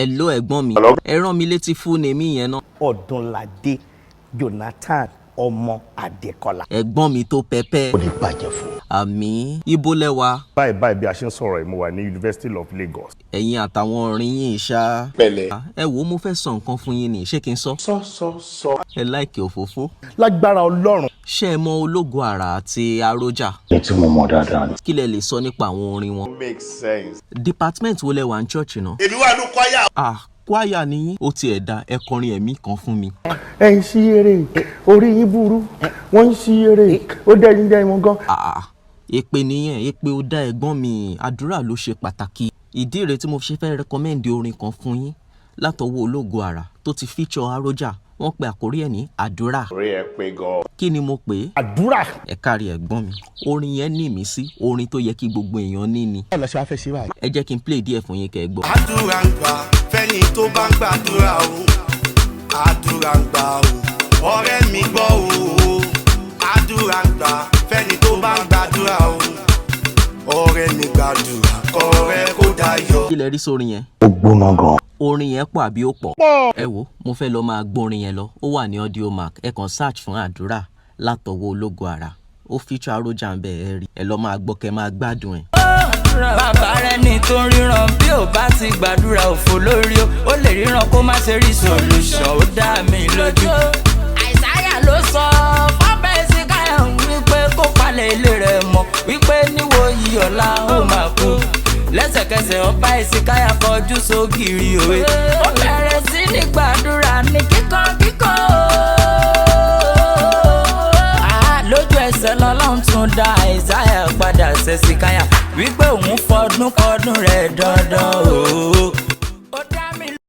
Hello, ẹ̀gbọ́n mi. Ẹ rán mi létí full name yẹn náà. Ọdúnládé Jonathan ọmọ Adékọlá. Ẹ̀gbọ́n mi tó pẹpẹ. Ó lè bàjẹ́ fún. Àmín. Ibo lẹ wà? Báyìí báyìí, bí a ṣe ń sọ̀rọ̀ yìí, mo wà ní University of Lagos. Ẹ̀yin àtàwọn ọ̀rìn yìí ṣá. Pẹ̀lẹ́. Ẹ wo, mo fẹ́ sọ nǹkan fún yín ni, ṣé kí n sọ? Sọ, sọ, sọ. Ẹ like òfófó. Lágbára Ọlọ́run. Ṣé ẹ mọ Ológo Àrà àti Arójà? Ní tí mo mọ̀ dáadáa ni. Kí lẹ lè sọ nípa àwọn orin wọn? Make sense. Department wo lẹ wà ní church náà? Èmi wà ní kwaya. Ah, kwaya ni yín. Ó tiẹ̀ da, ẹ kọrin ẹ̀mí kan fún mi. Ẹ ń ṣí eré, orí yín burú, wọ́n ń ṣí eré, ó dẹ́yìn dẹ́yìn wọn gan. Ah, èpè nìyẹn, èpè ó dá, ẹ̀gbọ́n mi. Àdúrà ló ṣe pàtàkì. Ìdí rèé tí mo ṣe fẹ́ recommend orin kan fún yín látọwọ́ Ológo Àrà tó ti feature Arójà. Wọ́n pe àkórí ẹ̀ ní "Àdúrà". Orí ẹ pé gan. Kí ni mo pè é? Àdúrà. Ẹ kárí, ẹ̀gbọ́n mi. Orin yẹn ní ìmísí, orin tó yẹ kí gbogbo èèyàn ní ni. Báwo la ṣe wá fẹ́ ṣe báyìí? Ẹ jẹ́ kí n play díẹ̀ fún yín kẹ́ ẹ gbọ́. Àdúrà ń gbà fẹ́ni tó bá ń gbàdúrà o. Àdúrà ń gbà o, ọ̀rẹ́ mi gbọ́ o. Àdúrà ń gbà fẹ́ni tó bá ń gbàdúrà o. Ọ̀rẹ́ mi, gbàdúrà kọ̀ọ̀rẹ́ kó dayọ̀. Kí lẹ rí sórin yẹn? Ó gbóná gan. Orin yẹn pọ̀ àbí ó pọ̀? Ẹ wo, mo fẹ́ lọ máa gbórin yẹn lọ. Ó wà ní Audiomack. Ẹ kàn search fún "Àdúrà" látọwọ́ Ológo Àrà, ó feature Arójà ń bẹ̀. Ẹ rí ẹ, lọ máa gbọ́ kẹ́ máa gbádùn ẹ̀. Bàbá rẹ ní tó ń ríran, bí ò bá ti gbàdúrà, òfò lórí o. Ó lè ríran kó má ṣe rí solution, ó dá mi lójú. Àìsáyà ló sọ fọ́bẹ̀ sí káyọ̀ wípé kó palẹ̀ ilé rẹ̀ mọ́, wípé níwò yìí ọ̀la ó máa kú. Lẹ́sẹ̀kẹsẹ̀, ọba ìsìnkáyà kọjú sógiri òwe, ó bẹ̀rẹ̀ sí ní gbàdúrà ní kíkan kíkan. Ah, lójú ẹsẹ̀ lọ́lọ́run tún dá Àìsáyà padà sẹ́sìkáyà wípé òun fọdún kọdún rẹ̀ dandan o.